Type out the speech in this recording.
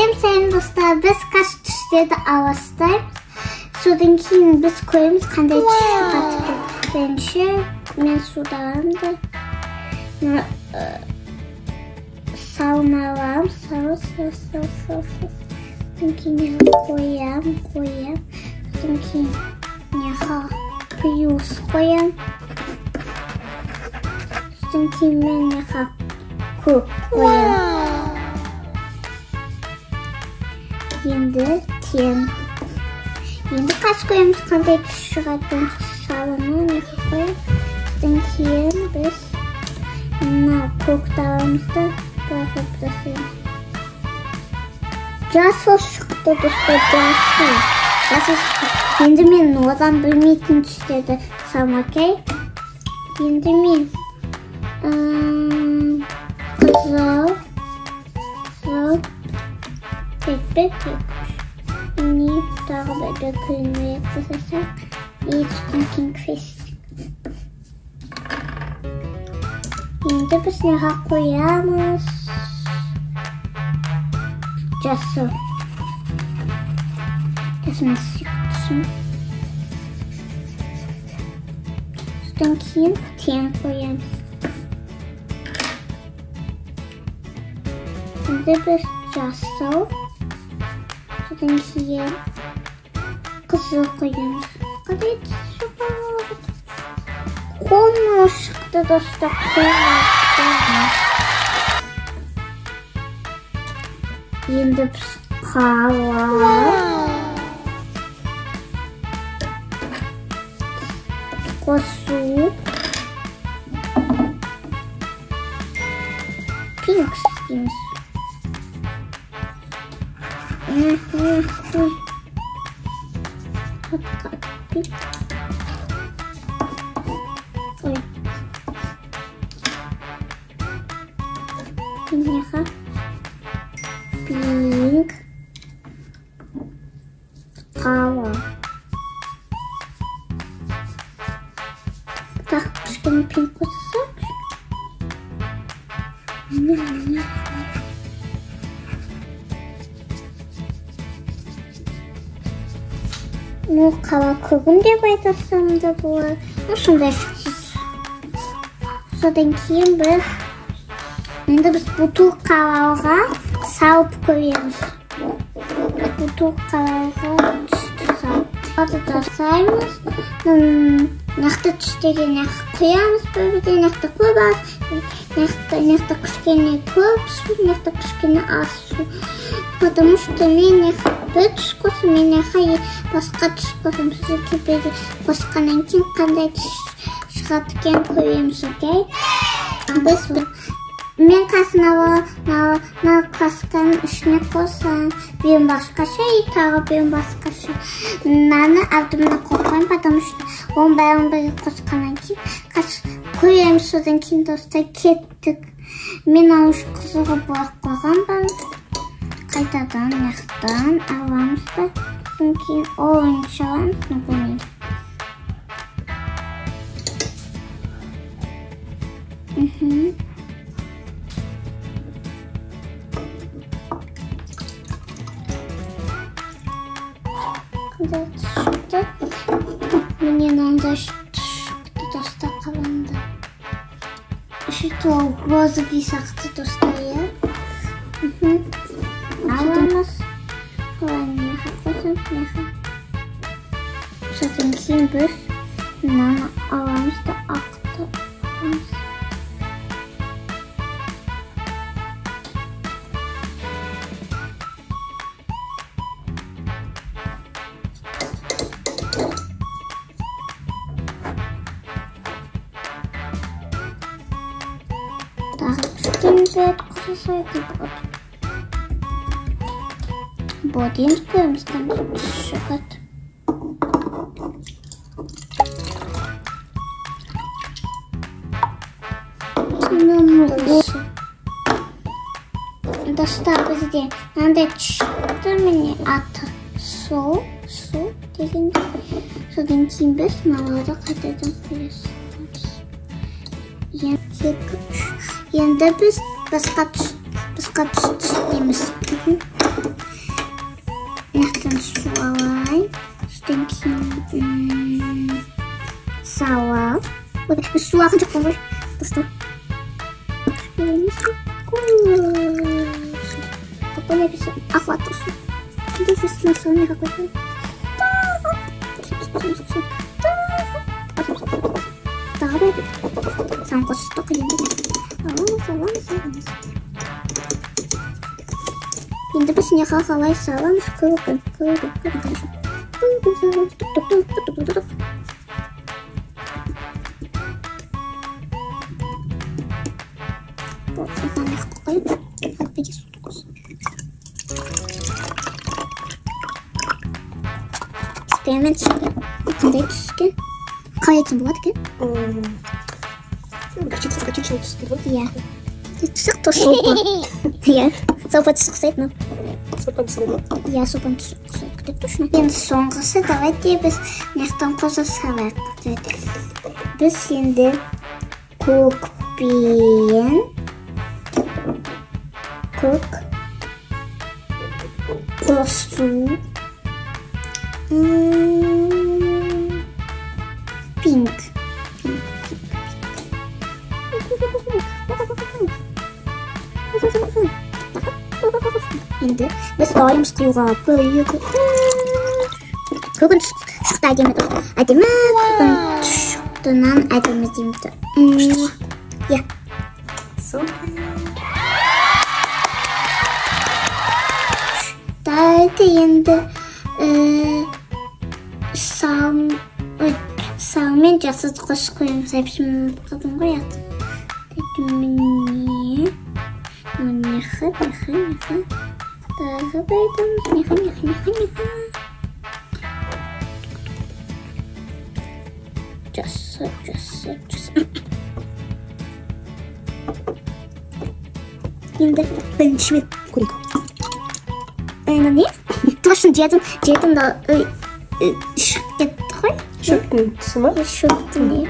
Сәлем, сәлем достар, біз қазір түстерді араластаймыз. Содан кейін біз көреміз қандай түс шығады екен. Бірінші мен суды аламын да салын аламын, сал, сал, сал, сал, сал. Содан кейін қоямын, қоямын. Содан кейін мына плюс қоямын. Содан кейін мен мына көк қоямын. Енді тең. Енді қазір көреміз қандай түс шығады. Салыны мына қоямын. Содан кейін біз мына көкті аламыз да былай қойып тастаймыз. Жасыл шықты достар, жасыл. Жасыл шықты. Енді мен одан білмейтін түстерді саламын, окей? Енді мен қызыл, қызыл, бет, екі, үш. Міне тағы бір күлмек жасасақ, и содан кейін крестик. Енді біз неге қоямыз? Жасыл. Жасыл түсін. Содан кейін тең қоямыз. Енді біз жасыл. Содан кейін қызыл қоямыз. Қандай түс шығады? Қоңыр шықты достар, қоңыр. Енді біз қала. Қосу. Пинк істейміз. Пинк. Ой. Пинк. Пинк. Қала. Так, кішкене пинк қосасақ. Ну, қала көгін деп айтасам да болады. Ну, сондай шықты. Содан кейін біз енді біз бутылкаларға салып көреміз. Бутылкаларға түсті салып. Жасаймыз. Нақты түстерге нақты құямыз бір-бірден, нақты көп аз, нақты кішкене көп су, нақты кішкене аз су. Потому что мен бір түс қосым, мен басқа түс қосым. Сосын бірге қосқаннан кейін қандай түс шығады екен көреміз, окей? Біз мен қазір мына красканың ішіне қосамын. Біреуін басқаша, и тағы біреуін басқаша. Мынаны алдымына қойып қоямын, потому что оның бәрін бірге қосқаннан кейін қазір көреміз. Содан кейін достар кеттік. Мен ауыз қызығы бояп қойғанмын. Қайтадан мынаяқтан аламыз да, содан кейін оранж аламыз, ну білмеймін. Қандай түс шықты? Міне мынандай түс шықты достар, қараңдар. Что розовый сияқты достар, иә? Аламыз. Былай мынаға қосамыз, мынаға. Содан кейін біз мынаны аламыз да ақты аламыз. Тағы кішкене бет қоса болады. Вот, енді көреміз қандай түс шығады. Достар, бізде мынандай түс шықты, міне аты су, су деген. Содан кейін біз мыналарды қайтадан қоя саламыз. Екі, үш. Енді біз басқа түс түстейміз. Ойбай, мен су алған жоқпын ғой. Достар. Какой написано? Охват су. Тағы саған қосты енді. Саламыз, саламыз, саламыз. Енді біз неға қалай саламыз? Көгін, көгін, көгін. Көгін саламыз. Тук, тук, тук, тук, тук, тук. Вот, мынаны қойып, алып суды қос. Эксперимент шықты. Қандай түс екен? Қалай айтсам болады екен? Горчица, горчичный түс дейді ғой. Иә. Түсі сорпа. Иә. Сорпа түсі ұқсайды мынау. Сорпаның түсі ма? Иә, сорпаның түсі ұқсайды. Күтіп точно. Енді соңғысы, давайте біз мына жақтан қоса салайық. Давайте. Біз енді көкпен көк қосу pink. Pink, pink, pink. Енді біз дайынбыз құюға. Бір, екі, үш. Көкін шықты әдемі. Әдемі көкін шықтынан әдемі дейміз. Иә. Супер. Давайте енді салмен жасыл қосып қоямыз. Әпшім қалдым ғой аты. Міне. Нехы, нехы, нехы. Тағы да айтамыз. Нехы, нехы, нехы, нехы. Жасыл, жасыл, жасыл. Енді бірінші мен көрейік. Мына не? Точно жедім, жедім да шығып кетті ғой. Шөптің түсі ма? Шөптің не?